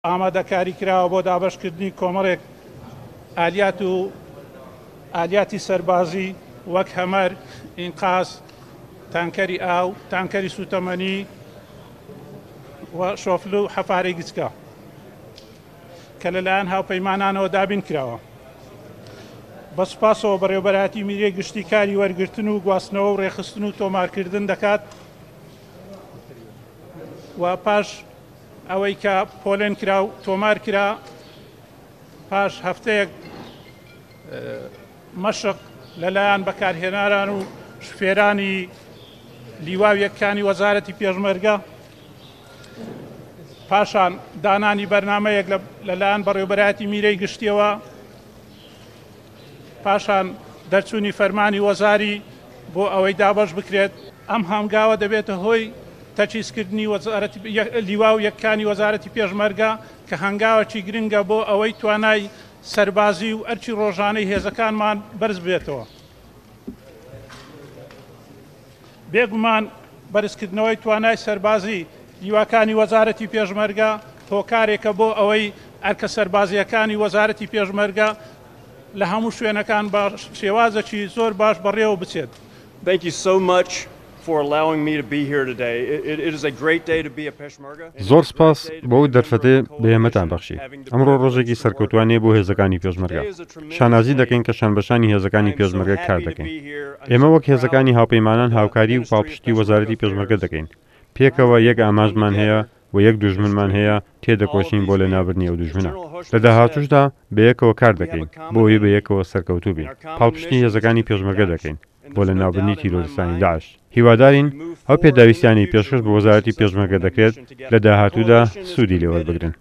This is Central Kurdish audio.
ئامادەکاری کراوە بۆ دابەشکردنی کۆمەڵێک ئالیات و ئالیاتی سەربازی وەک هەمەر، ئینقاز، تانکەری ئاو، تانکەری سووتەمەنی و شۆفل و حەفارەی گچکە کە لەلایەن هاوپەیمانانەوە دابین کراوە. بە سوپاسەوە بەڕێوەبەرایەتی میرەی گشتی کاری وەرگرتن و گواستنەوە و ڕێکخستن و تۆمارکردن دەکات و پاش ئەوەی کە پۆلێن کرا و تۆمار کرا پاش هەفتەیەک مەشق لەلایەن بەکارهێناران و شوفێرانی لیواویەکانی وەزارەتی پێشمەرگە پاشان دانانی بەرنمەیەک لەلایەن بەڕێوبەرایەتی میرەی گشتیەوە پاشان دەرچوونی فەرمانی وەزاری بۆ ئەوەی دابەش بکرێت. ئەم هەنگاوە دەبێتە هۆی تەجهیزکردنی لیوا و یەکەکانی وەزارەتی پێشمەرگە کە هەنگاوێکی گرنگە بۆ ئەوەی توانای سەربازی و ئەرکی ڕۆژانەی هێزەکانمان بەرز ببێتەوە. بێگومان بەرزکردنەوەی توانای سەربازی لیواکانی وەزارەتی پێشمەرگە هۆکارێکە بۆ ئەوەی ئەرکە سەربازییەکانی وەزارەتی پێشمەرگە لە هەموو شوێنەکان بە شێوازێکی زۆر باش بەڕێوە بچێت. Thank you so much for allowing me to be here today. It, it is a great day to be a Peshmerga. زۆر سپاس بۆ ئەو دەرفەتەی بە ئێمەتان بەخشی. ئەمڕۆ ڕۆژێکی سەرکەوتوانەیە بۆ هێزەکانی پێشمەرگە. شانازی دەکەین کە شانبەشانی هێزەکانی پێشمەرگە کار دەکەین. ئێمە وەک هێزەکانی هاوپەیمانان هاوکاری و پاڵپشتی وەزارەتی پێشمەرگە دەکەین. پێکەوە یەک ئامانجمان هەیە و یەک دوژمنمان هەیە، تێدەکۆشین بۆ لەناوبردنی ئەو دوژمنە. لە داهاتووشدا بەیەکەوە کار دەکەین بۆ ئەوەی بەیەکەوە سەرکەوتوو بین. پاڵپشتی هێزەکانی پێشمەرگە دەکەین بۆ لەناوبردنی تیرۆریستانی داعش. هیوادارین ئەو پێداویستیانەی پێشکەش بە وەزارەتی پێشمەرگە دەکرێت لە داهاتوودا سوودی لێوەربگرن.